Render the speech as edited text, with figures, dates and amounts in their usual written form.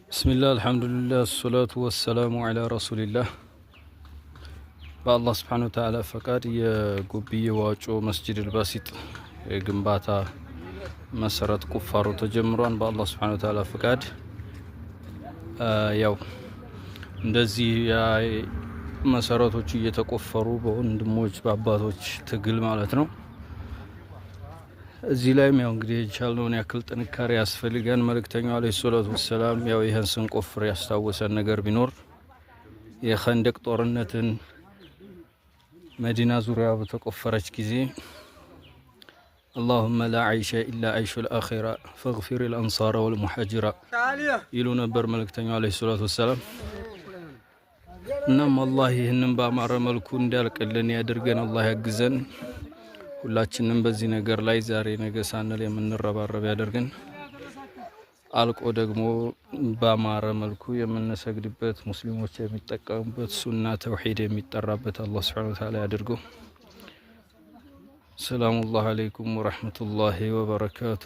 ብስሚላህ አልሐምዱሊላህ አሰላቱ ወሰላሙ ዐላ ረሱሊላህ። በአላህ ስብሓነ ወተዓላ ፈቃድ የጎብዬ ዋጮ መስጂድ አልባሲጥ ግንባታ መሰረት ቁፋሮ ተጀምሯል። በአላህ ስብሓነ ወተዓላ ፈቃድ ያው እንደዚህ መሰረቶቹ እየተቆፈሩ በወንድሞች በአባቶች ትግል ማለት ነው። እዚህ ላይም ያው እንግዲህ የቻልነውን ያክል ጥንካሬ ያስፈልጋል። መልእክተኛው አለይሂ ሰላቱ ወሰላም ያው ይህን ስንቆፍር ያስታወሰን ነገር ቢኖር የኸንደቅ ጦርነትን መዲና ዙሪያ በተቆፈረች ጊዜ አላሁመ ላ አይሸ ኢላ አይሹል አኺራ ፈግፊር ልአንሳረ ወልሙሐጅራ ይሉ ነበር መልእክተኛው አለይሂ ሰላቱ ወሰላም። እናም አላህ ይህንን በአማረ መልኩ እንዲያልቅልን ያድርገን፣ አላህ ያግዘን። ሁላችንም በዚህ ነገር ላይ ዛሬ ነገ ሳንል የምንረባረብ ያደርገን። አልቆ ደግሞ በአማረ መልኩ የምንሰግድበት፣ ሙስሊሞች የሚጠቀሙበት፣ ሱና ተውሂድ የሚጠራበት አላህ ሱብሓነሁ ወተዓላ ያድርገው። ሰላሙላህ አለይኩም ወረሕመቱላሂ ወበረካቱ።